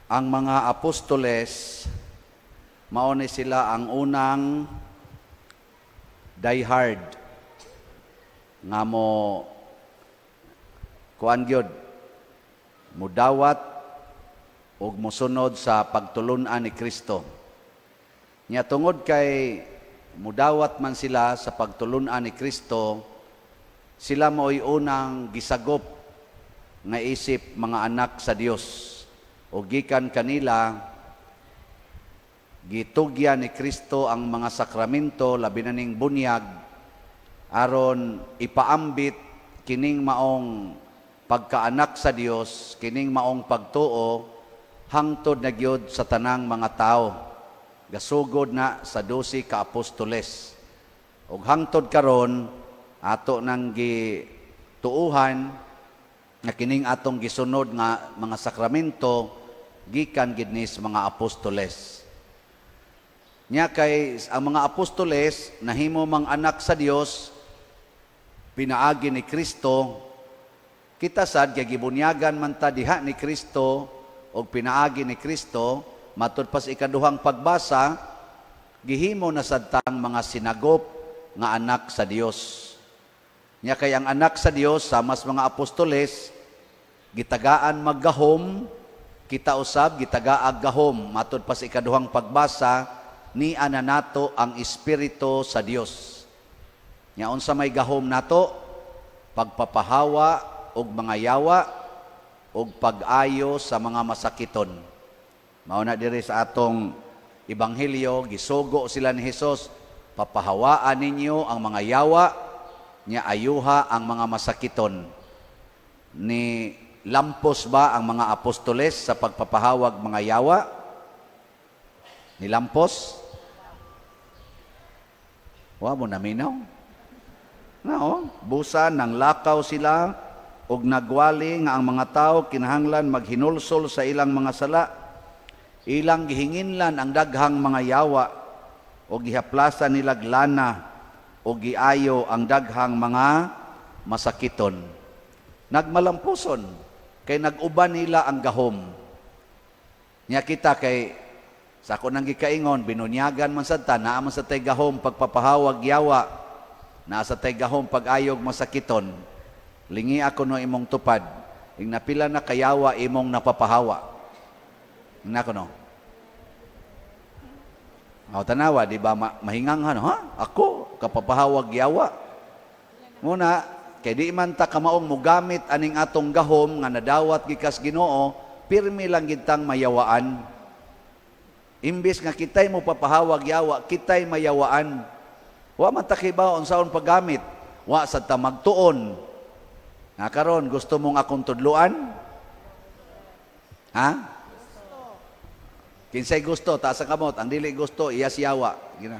Ang mga apostoles, mao ni sila ang unang diehard nga mo kuan gyud, mudawat ug mosunod sa pagtulun-an ni Kristo. Nya tungod kay mudawat man sila sa pagtulun-an ni Kristo, sila mao'y unang gisagop nga isip mga anak sa Dios. O gikan kanila gitugyan ni Kristo ang mga sakramento, labi na ning bunyag, aron ipaambit kining maong pagkaanak sa Dios, kining maong pagtuo hangtod na gyud sa tanang mga tao. Gasugod na sa 12 ka apostoles. Ug hangtod karon ato nang gituuhan nga kining atong gisunod nga mga sakramento gikan gid ni sa mga apostoles. Nya kay ang mga apostoles nahimo mang anak sa Dios pinaagi ni Kristo, kita sad kay gibunyagan man ta diha ni Kristo og pinaagi ni Kristo. Matud pa sa ikaduhang pagbasa, gihimo na sad tang mga sinagop nga anak sa Dios. Nya kay ang anak sa Dios, sama sa mga apostoles, gitagaan maggahom, kita usab gitagaag gahom. Matud pa sa ikaduhang pagbasa, ni ana nato ang Espiritu sa Dios. Nya unsa may gahom nato? Pagpapahawa og mga yawa og pag-ayo sa mga masakiton. Mao na diri sa atong ebanghelyo, gisugo sila ni Hesus, "Papahawaan ninyo ang mga yawa, nya ayuha ang mga masakiton." Ni lampos ba ang mga apostoles sa pagpapahawag mga yawa? Nilampos? Wa mo naminaw? No, busa nang lakaw sila og nagwali nga ang mga tao kinahanglan maghinulsol sa ilang mga sala. Ilang gihinginlan ang daghang mga yawa o gihaplasan nila lana o giayo ang daghang mga masakiton. Nagmalampuson kay nag-uban nila ang gahom. Nya kita kay sa ako nang gikaingon, binunyagan man sad ta, naa man sad tay gahom pagpapahawag yawa, naa sa tay gahom pag-ayog masakiton. Lingi ako no imong tupad, ing napila na kayawa imong napapahawa. Ingna ko no. O tanawa, di ba mahinganghan, ha? Ako, kapapahawag yawa. Muna, kay di man ta kamaong mugamit aning atong gahom nga nadawat gikas Ginoo, pirmi lang gitang mayawaan. Imbis nga kitay mo papahawag yawa, kitay mayawaan. Wa man ta kibaw unsaon paggamit, wa sad ta magtuon. Nga karon gusto mong akong tudluan? Ha? Kinsay gusto, taas ang kamot. Ang dili gusto, iya siyawa. Gina.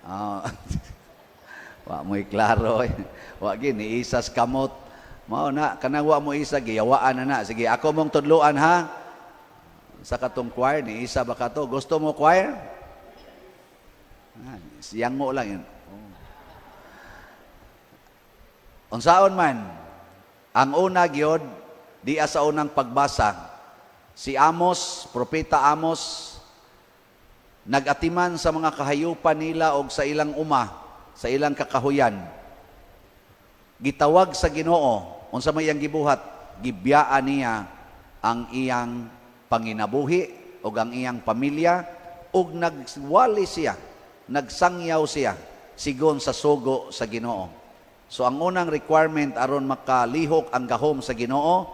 Ah. Wa mo'y klaro. Eh. Wa gini isas kamot. Mao na kanang wa mo isa, giyawaan na na. Sige, ako mong tudluan ha. Sa katong choir ni isa ba kato? Gusto mo choir? Ah, siyango lang yun. Oh. Unsaon man, ang una gyud diya sa unang pagbasa, si Amos, propeta Amos, nag-atiman sa mga kahayupan nila og sa ilang uma, sa ilang kakahuyan. Gitawag sa Ginoo, unsa may iyang gibuhat? Gibiyaan niya ang iyang panginabuhi og ang iyang pamilya ug nagwali siya, nagsangyaw siya sigon sa sugo sa Ginoo. So ang unang requirement aron makalihok ang gahom sa Ginoo,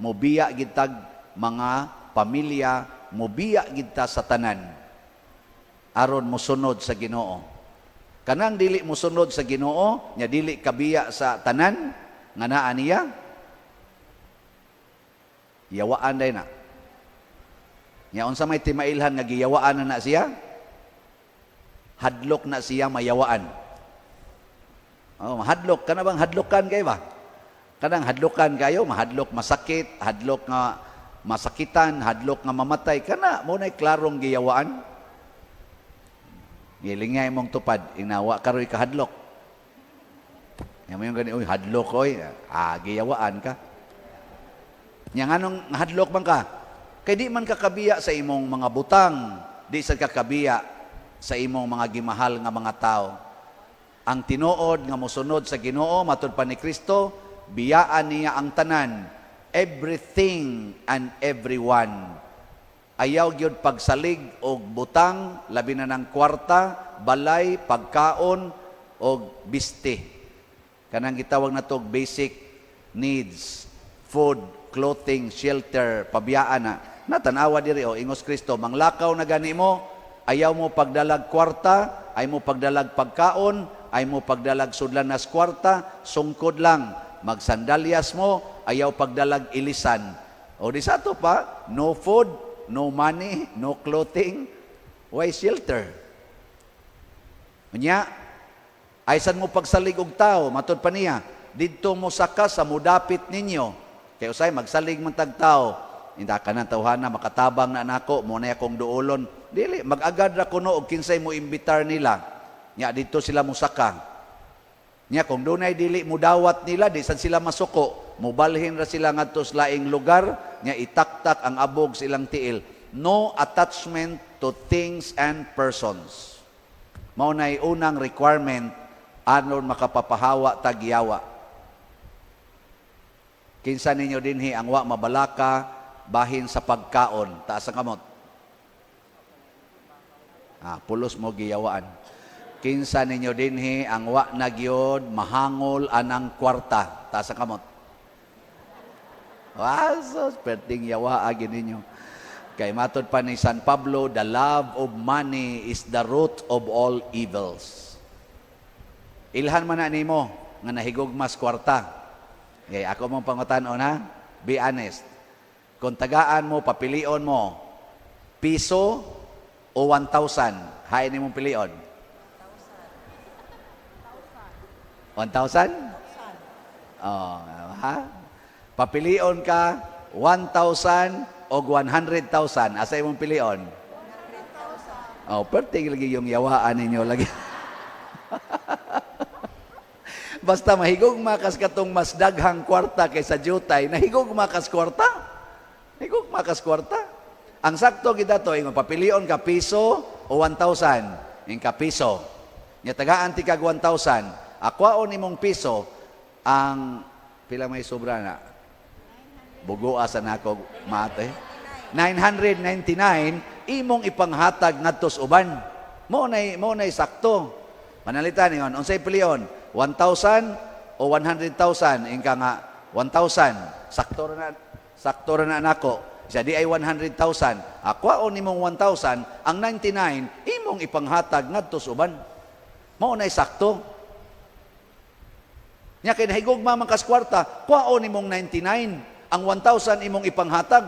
mobiya gitag mga pamilya, mobiya gid ta sa tanan aron mosunod sa Ginoo. Kanang dili mosunod sa Ginoo, nya dili kabiya sa tanan nga naa niya, yawaan day na. Nya unsa may timailhan nga giyawaan na na siya? Hadlok na siya mayawaan. Oh, mahadlok kana bang hadlokan kay ba? Kanang hadlokan kayo, mahadlok masakit, hadlok nga masakitan, hadlok nga mamatay, kana mo nay klarong giyawaan. Gilingay mong tupad, inawa karoy kahadlok. Nya mo yung gani, uy, hadlok oy, ah, giyawaan ka. Nya nganong hadlok man ka? Kay di man kakabiya sa imong mga butang, di sa kakabiya sa imong mga gimahal nga mga tao. Ang tinuod nga mosunod sa Ginoo, matud pa ni Kristo, biyaan niya ang tanan, everything and everyone. Ayaw gyud pagsalig og butang, labi na ng kwarta, balay, pagkaon og biste. Kanang gitawag nato og basic needs, food, clothing, shelter, pabiyaan na. Natanawa diri o ingos Kristo, manglakaw na gani mo, ayaw mo pagdalag kwarta, ay mo pagdalag pagkaon, ay mo pagdalag sudlanas kwarta, sungkod lang. Magsandalyas mo, ayaw pagdalag ilisan. O di sa ato pa, no food, no money, no clothing, why shelter? Unya, ay san mo pagsalig og tao, matud pa niya, didto mo saka sa mudapit ninyo. Kay usay magsalig man tag tao, hindi ka na tawhana, makatabang na nako, mo na akong duolon. Dili, mag-agad ra kuno og kinsay mo imbitar nila. Nya didto sila musaka. Nya kung dunay dili mudawat nila, di sad sila masuko. Mubalhin ra sila ngadto sa laing lugar, nya itaktak ang abog sa ilang tiil. No attachment to things and persons. Mao nay unang requirement aron makapapahawa tagyawa. Kinsa ninyo dinhi ang wa mabalaka bahin sa pagkaon? Taas ang kamot. Ah, pulos mo giyawaan. Kinsa ninyo dinhi ang wa na gyud mahangol anang kwarta? Taas ang kamot. Wasos, perting yawa agi ninyo. Kay matod pa ni San Pablo, "The love of money is the root of all evils." Ilhan man na nimo nga nahigugmas kwarta. Okay, ako mong pangutan-on ha. Be honest. Kung tagaan mo, papilion mo, piso o 1,000, hain nimong pilion? 1,000? Oh, ha? Papilion ka 1,000 o 100,000. Asa imong pilion? 100,000. Oh, perting lagi yung yawaan ninyo lagi. Basta mahigugma kas katong mas daghang kwarta kaysa jutay, nahigugma kas kwarta. Higugma kas kwarta. Ang sakto kita to, ingon papilion ka piso o 1,000, ing ka piso. Nya tagaan ti kag 1,000. Akwaon nimong piso ang pila may sobra na? Bugoa sa nako mate. 999 imong ipanghatag ngadto sa uban. Mo nay sakto. Manalitan ningon, unsay pilion? 1,000 o 100,000? Ingka nga 1,000. Sakto ra na nako. Siya di ay 100,000. Akwaon nimong 1,000, ang 99 imong ipanghatag ngadto sa uban. Mao nay sakto. Nya kay nahigugma man kas kwarta, kwaon nimong 99, ang 1,000 imong ipanghatag.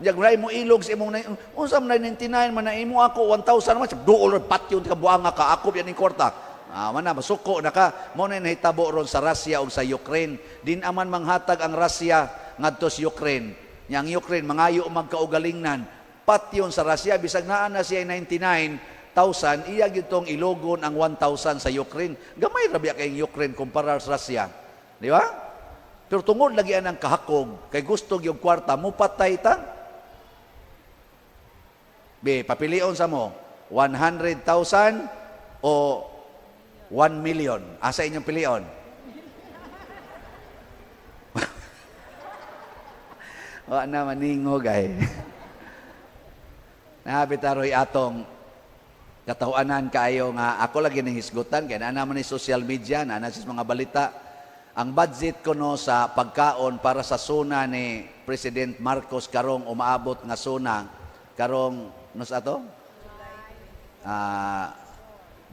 Nya gunay mo ilog sa imong unsa man 99 man na imo, ako 1,000 man, duol ra patyon ka, buanga ka, ako yan ning kwarta. Ah, man na masuko na ka. Mo na nahitabo ron sa Russia ug sa Ukraine. Din aman manghatag ang Russia ngadto sa Ukraine. Nya ang Ukraine mangayo magkaugalingnan. Patyon sa Russia bisag naa na siya 99,000, iya gyud tong ilogon ang 1,000 sa Ukraine. Gamay ra biya kay Ukraine kumpara sa Russia. Di ba? Pero tungod lagi anang kahakog, kay gusto gyud kwarta, mupatay ta. Be, papilion sa mo, 100,000 o 1 million. Asa inyong pilion? Wa na maningog ay. Nahapit aroy atong katawanan kaayo nga ako lagi ning hisgutan kay naa naman ni social media, naa na sa mga balita. Ang budget ko no sa pagkaon para sa suna ni President Marcos karong umaabot nga suna karong nos ato?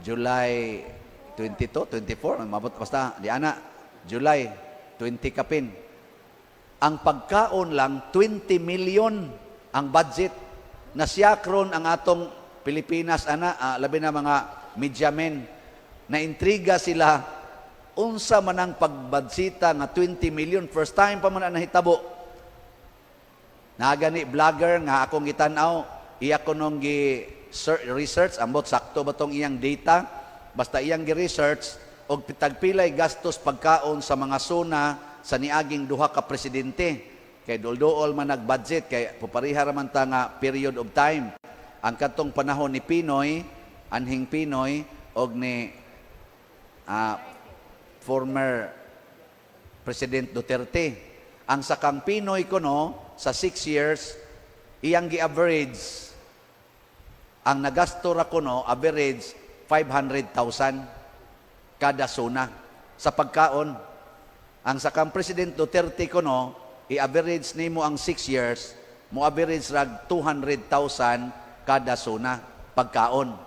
July 22, 24, umabot basta di ana July 20 kapin. Ang pagkaon lang 20 million ang budget. Nasiyakron ang atong Pilipinas ana, labi na mga media men, na intriga sila unsa man ang pagbadsita nga 20 million, first time pa man ang nahitabo. Nagani vlogger nga akong gitan-aw, iya ko nung gi research, ambot sakto ba tong iyang data, basta iyang gi-research og tagpilay gastos pagkaon sa mga suna sa niaging duha ka presidente. Kay dulduol man nag-budget kay pupariha ra man ta nga period of time. Ang kadtong panahon ni PNoy, anhing PNoy og ni former President Duterte. Ang sakang PNoy kuno sa 6 years, iyang gi-average, ang nagasto ra kuno average 500,000 kada SONA sa pagkaon. Ang sakang President Duterte kuno, i-average nimo ang 6 years, mo average rag 200,000 kada SONA pagkaon.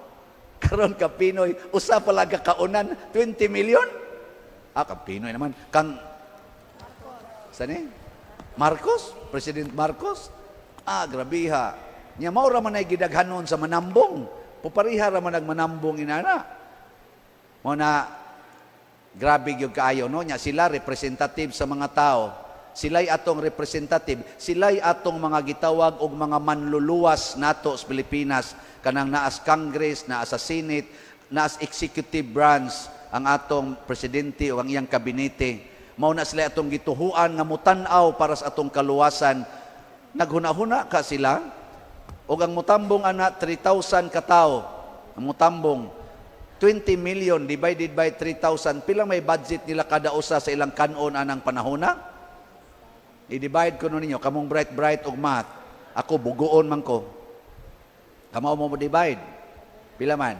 Karon ka PNoy, usa pa lang ka kaunan, 20 million? Ah, ka PNoy naman. Kang sani? Marcos? President Marcos? Ah, grabiha. Nya mao ra man ay gidaghanon sa manambong. Pupariha ra man manambong inana. Mo na grabe gyud kaayo, no, nya sila representative sa mga tao. Sila'y atong representative, sila'y atong mga gitawag og mga manluluwas nato sa Pilipinas, kanang naas Congress, naa sa Senate, naas executive branch, ang atong presidente o ang iyang kabinete. Mao na sila atong gituhuan nga mutan-aw para sa atong kaluwasan. Naghuna-huna ka sila og ang mutambong ana 3,000 ka tawo. Ang mutambong 20 million divided by 3,000, pila may budget nila kada usa sa ilang kanon anang panahona? I-divide ko ninyo, kamong bright bright og math. Ako bugoon man ko. Kamao mo mo divide. Pila man?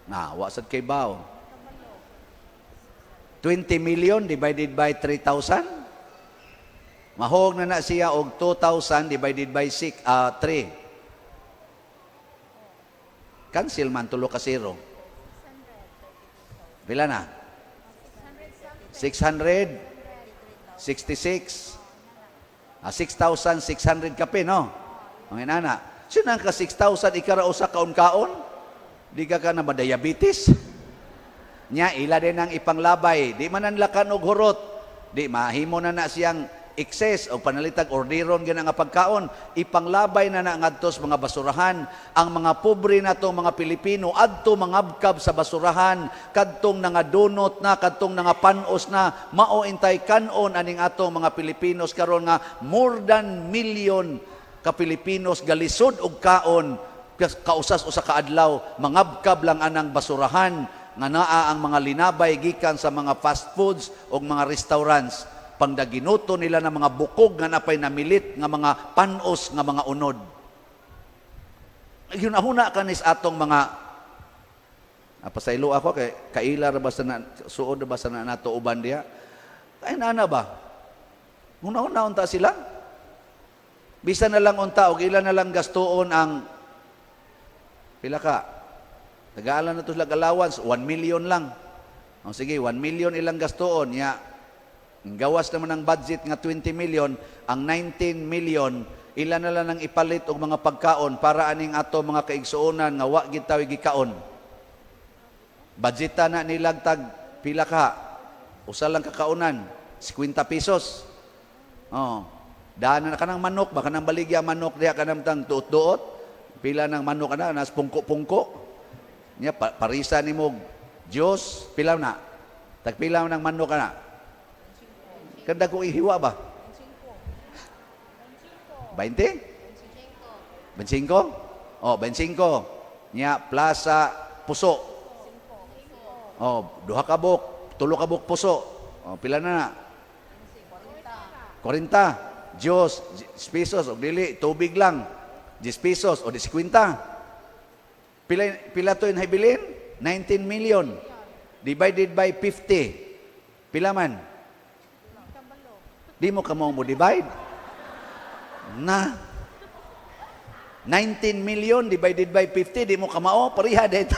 Na, wa sad kay baw. 20 million divided by 3,000? Mahog na na siya og 2,000 divided by 6, 3. Cancel man, tulo ka zero. Pila na? 666. Ah, 6,600 kape, no? Mga inana. Sino ka 6,000 ikara usa kaon-kaon? Di ka ka na madiabetes? Nya, ila din ang ipanglabay. Di man nanlakan og hurot. Di, mahimo na na siyang excess o panalitag orderon gina nga pagkaon, ipanglabay na na ngadto sa mga basurahan. Ang mga pobre nato mga Pilipino adto mangabkab sa basurahan, kadtong nangadunot na, kadtong nangapanos na, mao intay kanon aning atong mga Pilipinos karon nga more than million ka Pilipinos galisod og kaon kausas usa ka adlaw, mangabkab lang anang basurahan nga naa ang mga linabay gikan sa mga fast foods o mga restaurants, pangdaginuto nila ng mga bukog nga napay namilit nga mga panos nga mga unod. Yun ahuna kanis atong mga pasaylo ako kay kaila ra ba sa na, suod ra ba sa na nato uban diha. Ay nana ba? Huna-huna unta sila. Bisan na lang unta og ila na lang gastuon ang pila ka. Tagaalan na to sila allowance, 1 million lang. O sige, 1 million ilang gastuon ya. Gawas naman ang budget nga 20 million, ang 19 million ila na lang ang ipalit og mga pagkaon para aning ato mga kaigsuonan nga wa gid taw gikaon. Budgeta na nilag tag pila ka. Usa lang kakaunan, 50 pesos. Oh. Daan na kanang manok ba, kanang baligya manok diha, kanang tang duot-duot. Pila ng manok ana nas pungko-pungko. Nya pa, parisa nimo Dios, pila na? Tagpila ng manok ana? Kada ko ihiwa ba? 20? 25? Oh, 25. Nya plaza puso. Oh, duha ka buok, tulo ka buok puso. Oh, pila na na? 40. Diyos, 10 pesos o dili, tubig lang. 10 pesos o di 50. Pila pila to inhibilin? 19 million divided by 50. Pila man? Di mo kamo mo divide? Na. 19 million divided by 50, di mo kamao, pareha dito.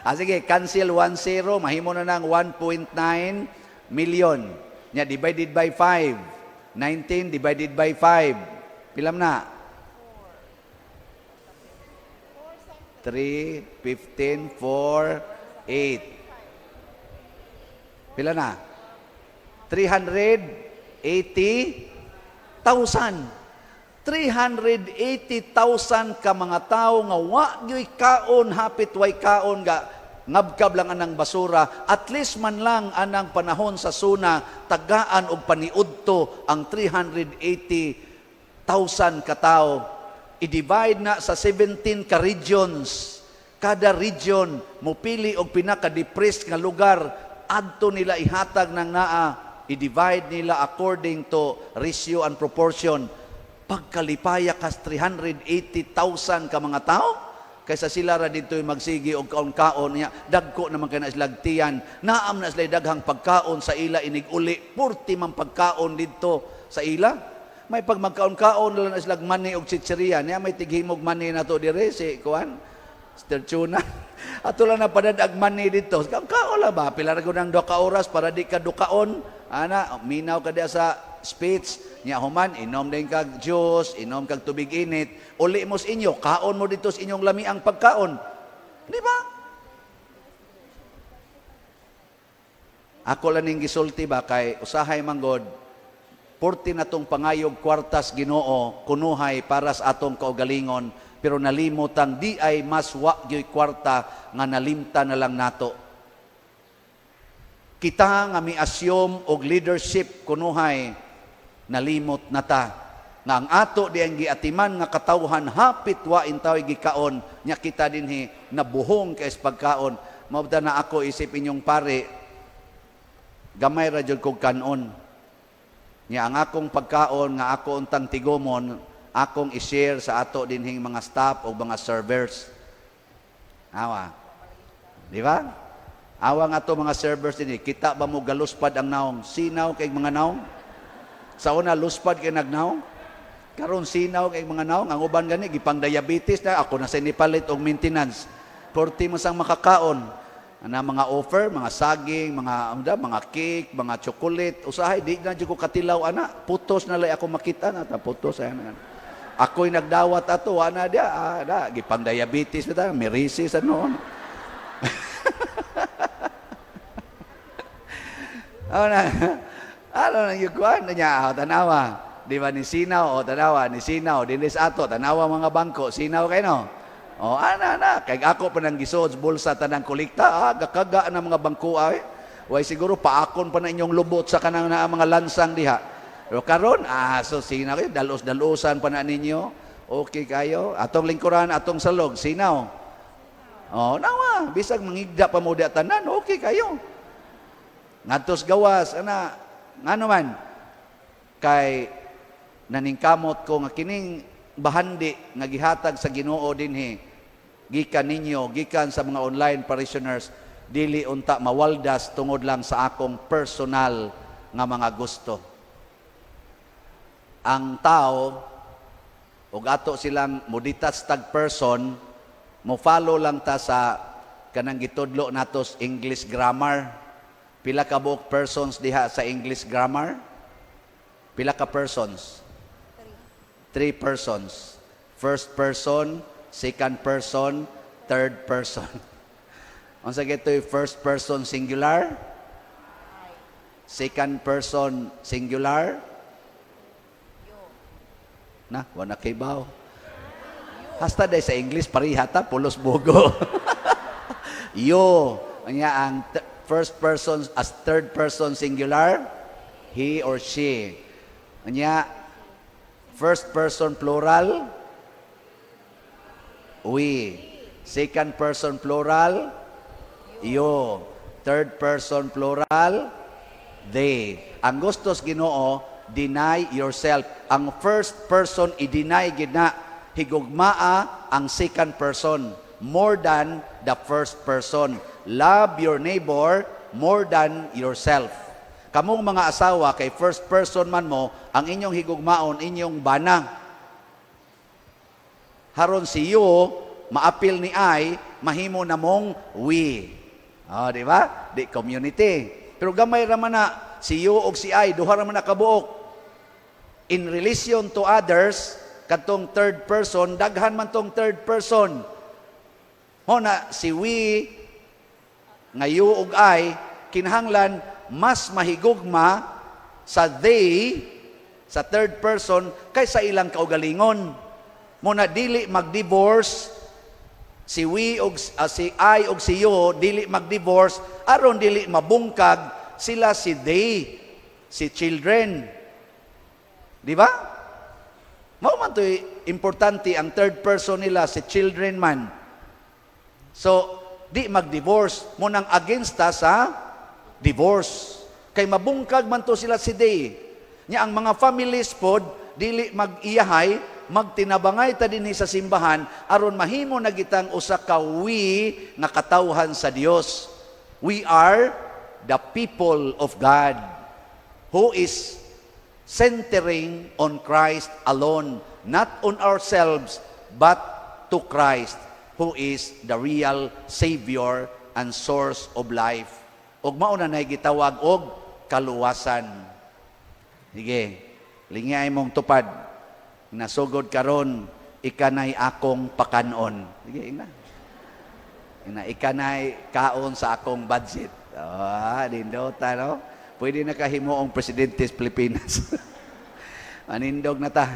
Ah, sige, cancel 1 0, mahimo na ng 1.9 million. Nya divided by 5. 19 divided by 5. Pila na? 3, 15, 4, 8. Pila na? 380,000. 380,000 ka mga tao nga wa gyoy kaon, hapit way kaon, ga Ngabkab lang anang basura, at least man lang anang panahon sa suna, tagaan og paniudto ang 380,000 katao. I-divide na sa 17 ka regions. Kada region mupili og pinaka-depressed nga lugar, adto nila ihatag ng naa, i-divide nila according to ratio and proportion. Pagkalipaya kas 380,000 ka mga tao, kaysa sila ra dito magsigi og kaon-kaon niya, dagko naman kay na sila tiyan, naam na sila daghang pagkaon sa ila inig-uli, purti man pagkaon didto sa ila. May pag magkaon-kaon na sila mani og chichirya niya, may tighimog mani na to dire si kuan Sister Chuna. Ato lang na padadag mani dito. Kaon lang ba? Pila ra nang 2 ka oras para di ka dukaon. Ana, minaw ka diya sa speech niya, human inom din kag juice, inom kag tubig init, uli mo sa inyo, kaon mo dito sa inyong lamiang pagkaon. Di ba? Ako lang ning gisulti ba kay usahay manggod, purti na tong pangayog kwartas Ginoo kunuhay para sa atong kaugalingon, pero nalimutan di ay mas wa gyoy kwarta nga nalimta na lang nato. Kita nga mi-assume og leadership kunuhay, nalimot na ta nga ang ato di ang giatiman nga katawhan hapit wa intaw gikaon nya kita dinhi nabuhong kay pagkaon. Mao na ako isip inyong pare, gamay ra jud kog kanon. Nya ang akong pagkaon nga ako untang tigumon, akong i-share sa ato dinhing mga staff o mga servers. Awa. Di ba? Awa nga ato mga servers dinhi, kita ba mo galuspad ang naong? Sinaw kay mga naong? Sa una luspad kay nagnaong? Karon sinaw kay mga naong, ang uban gani gipang diabetes na ako na sa nipalit og maintenance. Porti mo sang makakaon. Ana mga offer, mga saging, mga cake, mga chocolate. Usahay di na jud ko katilaw ana, putos na lay ako makita na ta putos ay ana. Ako'y nagdawat ato ana dia, da gipang diabetes bitaw, merisis ano. Ana. Ano nang yukuan niya, tanawa. Di ba ni sinaw o tanawa, ni sinaw dinis ato, tanawa mga bangko, sinaw kay no. O ana na, kay ako pa nang gisod bulsa tanang kolekta, gakaga na mga bangko ay. Way siguro paakon pa na inyong lubot sa kanang na mga lansang diha. Pero karon, so sinaw kayo, dalos-dalusan pa na ninyo. Okay kayo. Atong lingkuran, atong salog, sinaw. O nawa, bisag mangigda pa mo diha tanan, okay kayo. Ngadtos gawas ana, ngano man kay naningkamot ko nga kining bahandi nga gihatag sa Ginoo dinhi gikan ninyo, gikan sa mga online parishioners, dili unta mawaldas tungod lang sa akong personal nga mga gusto. Ang tao ug ato silang mo-detach tag person, mo follow lang ta sa kanang gitudlo natos English grammar. Pila ka buok persons diha sa English grammar? Pila ka persons? Three persons. First person, second person, third person. Unsa gitoy first person singular? Second person singular? Na, wala kay baw. Hasta day sa English pareha ta pulos bugo. Yo, anya ang first person as third person singular, he or she. Anya first person plural, we. Second person plural, you. Third person plural, they. Ang gustos Ginoo, deny yourself. Ang first person i-deny gid na, higugmaa ang second person more than the first person. Love your neighbor more than yourself. Kamong mga asawa, kay first person man mo, ang inyong higugmaon, inyong bana. Haron si you, maapil ni I, mahimo na mong we. Oh, di ba? Di community. Pero gamay ra man na, si you og si I, duha ra man na kabuok. In relation to others, kadtong third person, daghan man tong third person. Ho na, si we, nga you og I, kinahanglan mas mahigugma sa they, sa third person, kaysa ilang kaugalingon. Muna dili mag-divorce Si we og si I og si you dili mag-divorce aron dili mabungkag sila si they, si children. Di ba? Mao man to'y importante ang third person nila, si children man. So, di mag-divorce. Mao nang against ta sa divorce. Kay mabungkag man to sila si they. Nya ang mga families pod, dili mag-iyahay, magtinabangay ta dinhi sa simbahan aron mahimo na gitang usa ka we nga katawhan sa Dios. We are the people of God who is centering on Christ alone, not on ourselves, but to Christ who is the real Savior and source of life. Ug mao na nay gitawag og kaluwasan. Sige, lingi mong tupad. Nasugod karon, ikanay akong pakanon. Sige, ina. Ina, ikanay kaon sa akong budget. Ah, nindota, no? Pwede na kahimuong presidente sa Pilipinas. Manindog na ta.